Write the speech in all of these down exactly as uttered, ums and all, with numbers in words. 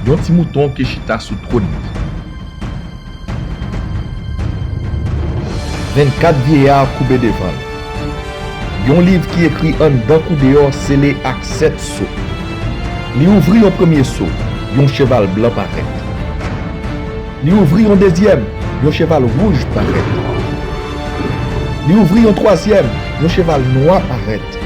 Yon ti mouton ki chita sou twòn li. Vennkat vyeya koube devan l. Yon liv ki ekri anndan kou deyò sele ak sèt so. Li ouvri yon premye so, yon cheval blan parèt. Li ouvri yon dezyèm, yon cheval wouj parèt. Li ouvri yon twazyèm, yon cheval nwa parèt.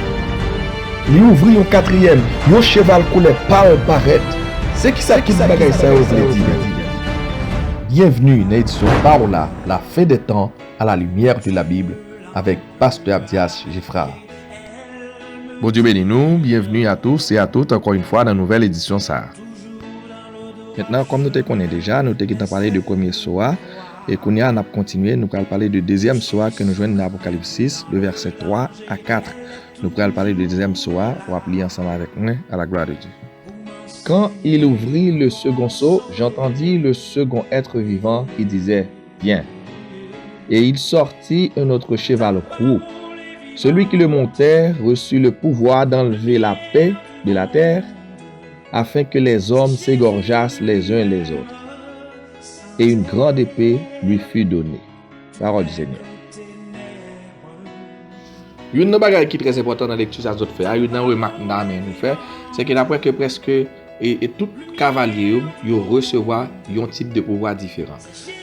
Li ouvri yon katriyèm, yon cheval koulè pal parèt. Se kisa tout bagay sa yo vle di menm? Bienvenue nan edisyon Paola, la fin des temps, à la lumière de la Bible, avec Pasteur Abdias Geffrard. Bondye beni nou, bienvenue à tous et à toutes encore une fois dans nouvelle édition sa. Mentnan, kòm nou te konnen deja, nou te gentan pale de premye so a, e kounye a n ap kontinye, nou pral pale de dezyèm so a ke nou jwenn nan Apokalips sis, de vèsè twa a kat. Nou pral pale de dezyèm so a, w ap li ansanm avèk mwen, à la gloire de Dieu. Quand il ouvrit le second sceau, j'entendis le second être vivant qui disait, Viens. Et il sortit un autre cheval roux. Celui qui le montait reçut le pouvoir d'enlever la paix de la terre, afin que les hommes s'égorgeassent les uns les autres. Et une grande épée lui fut donnée. Parole du Seigneur. Youn nan bagay ki trè enpòtan nan lekti sa zòt fè a, youn nan remak m ta renmen nou fè, se ke n ap wè ke prèske e, e tout kavalye yo, yo resevwa yon tip de pouvwa diferan.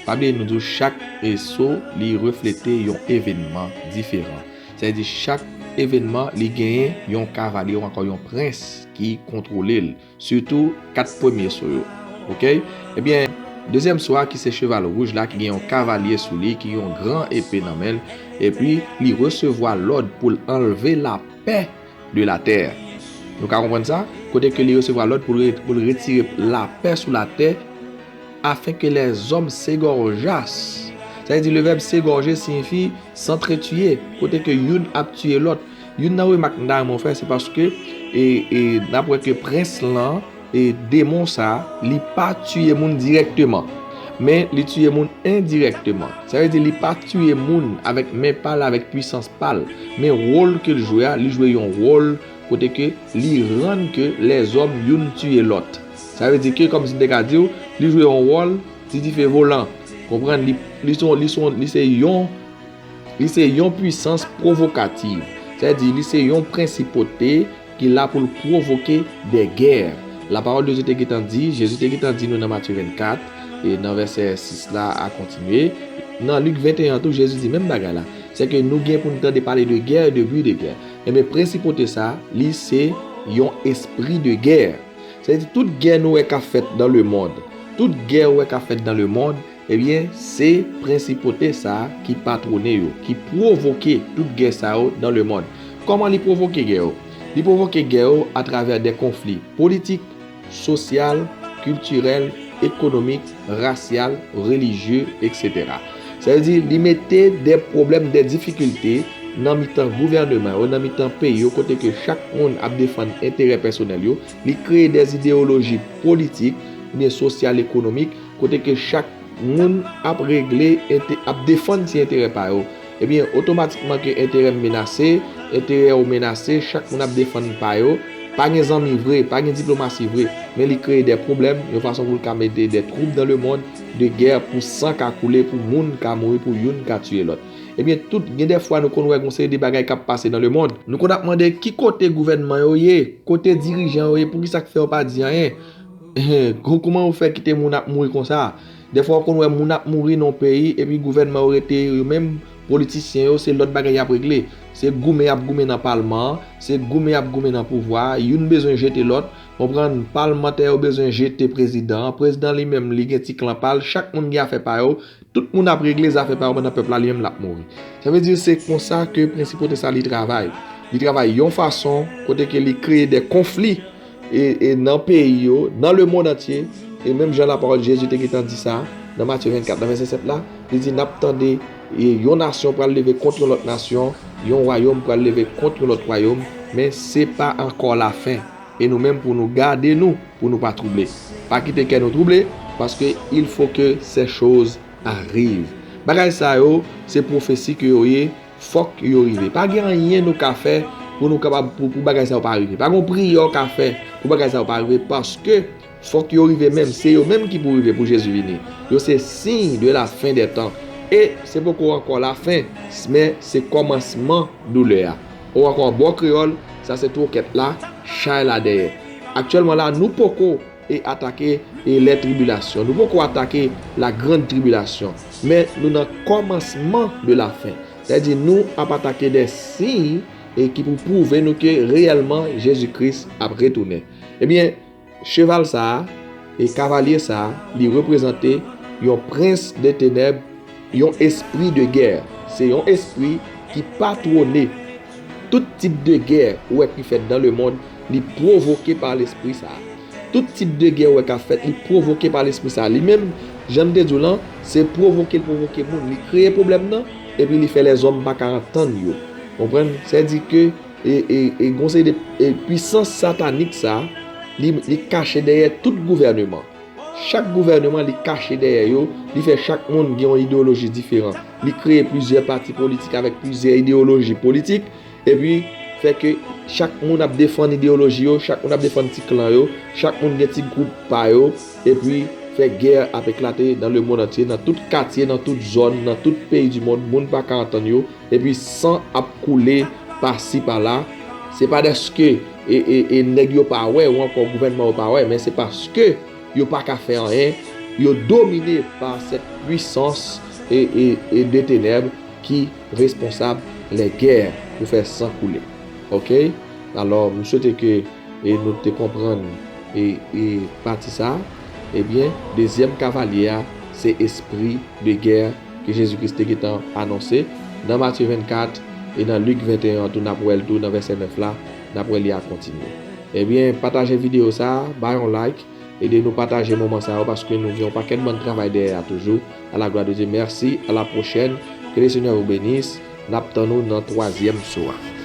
Pa bliye nou di w chak e so, li reflete yon evènman diferan. Sa vle di chak evènman, li genyen yon kavalye ou ankò yon prens ki kontwole l. Sitou kat premye so yo. Oke? Ebyen, dezyèm so a ki se cheval wouj la, ki gen yon kavalye sou li, ki gen yon gran epe nan men l, epi li resevwa lòd pou l anlve lapè de latè. Nou ka konprann sa? Kote ke li resevwa lòd pou l re-, pou l retire lapè sou latè, afin que les hommes s'égorgeassent. Sa vle di, le vèb s'égorger siyifi s'entretuer, kote ke youn ap tiye lòt. Youn nan remak m ta renmen w fè, se paske, e, e, n ap wè ke prens lan, e, demon sa, li pa tiye moun dirèkteman, men li tiye moun endirèkteman. Sa vle di, li pa tiye moun avèk men pa l, avèk pwisans pa l, men wòl ke l jwe a, li jwe yon wòl kote ke li rann ke lèzòm youn tiye lòt. Sa vle di ke, kòmsi m te ka di w, li jwe yon wòl ti dife volan. Konprann? Li, li se yon, li se yon, li se yon, li se yon pwisans pwovokativ. Sa vle di, li se yon prensipote ki la pou l pwovoke de gè. La parole de Dieu te gentan di, Jezi te gentan di nou nan Matye vennkat, e nan vèsè sis la a kontinye. Nan Lik venteyen tou, Jezi di menm bagay la. Se ke nou gen pou n tande pale de gè, de bri de gè. Enben, prensipote sa, li se yon espri de gè. Sa vle di, tout gè nou wè k ap fèt dans le monde, tout gè ou wè k ap fèt dans le monde, ebyen, se prensipote sa a ki patwone yo, ki pwovoke tout gè sa yo dans le monde. Kòman li pwovoke gè yo? Li pwovoke gè yo atravè de konfli politik, sosyal, kiltirèl, ekonomik, rasyal, relijye, etsetera. Sa vle di, li mete de pwoblèm, de difikilte nan mitan gouvèneman yo, nan mitan peyi yo, kote ke chak moun ap defann enterè pèsonèl yo, li kreye de ideyoloji politik, oubyen sosyal, ekonomik, kote ke chak moun ap regle, ente-, ap defann ti enterè pa yo. Ebyen, otomatikman ke enterè m menase, enterè w menase, chak moun ap defann pa yo. Pa gen zanmi vre, pa gen diplomasi vre, men li kreye de pwoblèm, yon fason pou l ka mete de twoub dans le monde, de gè pou san ka koule, pou moun ka mouri, pou youn ka tiye lòt. Ebyen, tout, gen de fwa nou konn wè gon seri de bagay k ap pase dans le monde. Nou konn ap mande ki kote gouvènman yo ye, kote dirijan yo ye, poukisa k fè yo pa di anyen? Kou-, kouman yo fè kite moun ap mouri konsa? Dèfwa ou konn wè moun ap mouri nan yon peyi, epi gouvènman yo rete yo menm, politisyen yo, se lòt bagay y ap regle. Se goumen y ap goumen nan palman an, se goumen y ap goumen nan pouvwa a, youn bezwen jete lòt, konprann, palmantè yo bezwen jete prezidan an, prezidan li menm, li gen ti klan pa l, chak moun gen afè pa yo, tout moun ap regle zafè pa yo pandan pèp la, li menm l ap mouri. Sa vle di se konsa ke prensipote sa li travay. Li travay yon fason kote ke li kreye de konfli e, e nan peyi yo, nan lemonn antye. E menm jan lapawòl Jezi te gentan di sa, nan Matye vennkat, nan vèsè sèt la, li di, n ap tande, e, yon nasyon pral leve kont yon lòt nasyon, yon wayòm pral leve kont yon lòt wayòm, men se pa ankò lafen. E nou menm pou nou gade nou, pou nou pa twouble. Pa kite kè nou twouble, paske il faut que ces choses arrivent. Bagay sa yo, se pwofesi ke yo ye, fòk yo rive. Pa gen anyen nou ka fè pou nou kapab, pou, pou bagay sa yo pa rive. Pa gen priyè w ka fè Pou bagay sa yo pa rive, paske fòk yo rive menm, se yo menm ki pou rive pou Jezi vini. Yo se siy de la fen dè tan. E se poko ankò lafen, men se kòmansman doulè a. Ou ankò an bon kreyòl, sa se twokèt la, chay la dèyè. Aktyèlman la, nou poko e atake e lè tribilasyon. Nou poko atake la grande tribulation. Men nou nan kòmansman de la fen. Sètadi nou ap atake de siy e ki pou pwouve nou ke reyèlman Jezi Kris ap retounen. Ebyen, cheval sa a, e kavalye sa a, li reprezante yon prens de tenèb, yon espri de gè. Se yon espri ki patwone tout tip de gè ou wè ki fèt dan le mond, li pwovoke pa lespri sa a. Tout tip de gè ou wè k ap fèt, li pwovoke pa lespri sa a. Li menm, jan m te di w lan, se pwovoke l pwovoke moun. Li kreye pwoblèm nan, epi li fè lèzòm pa ka antann yo. Konprann? Sètadi ke e, e, e, gon seri de e, pwisans satanik sa, li, li kache dèyè tout gouvèneman. Chak gouvèneman, li kache dèyè yo, li fè chak moun gen yon ideyoloji diferan. Li kreye plizyè pati politik avèk plizyè ideyoloji politik, epi fè ke chak moun ap defann ideyoloji yo, chak moun ap defann ti klan yo, chak moun gen ti gwoup pa yo, epi fè gè ap eklate dan le mond antye, nan tout katye, nan tout zòn, nan tout peyi di mond, moun pa ka antann yo, epi san ap koule pasi pala. Se pa dèske e, e, e nèg yo pa wè ou ankò gouvènman yo pa wè, men se paske yo pa ka fè anyen, yo domine pa cette puissance e, e, e de tenèb ki responsab les guerres pou fè san koule. Oke? Alò, m swete ke e nou te konprann e, e pati sa a. Ebyen, dezyèm kavalye a, se espri de gè ke Jezi Kris te gentan anonse nan Matye vennkat e nan Lik venteyen an tou, n ap wè l tou nan vèsè nèf la, n ap wè li a kontinye. Ebyen, pataje videyo sa a, bay yon like, ede nou pataje moman sa yo, paske nou gen yon pakèt bann travay dèyè a toujou. À la gloire de Dieu, merci, à la prochaine, que le Seigneur vous bénisse, n ap tann ou nan twazyèm so a.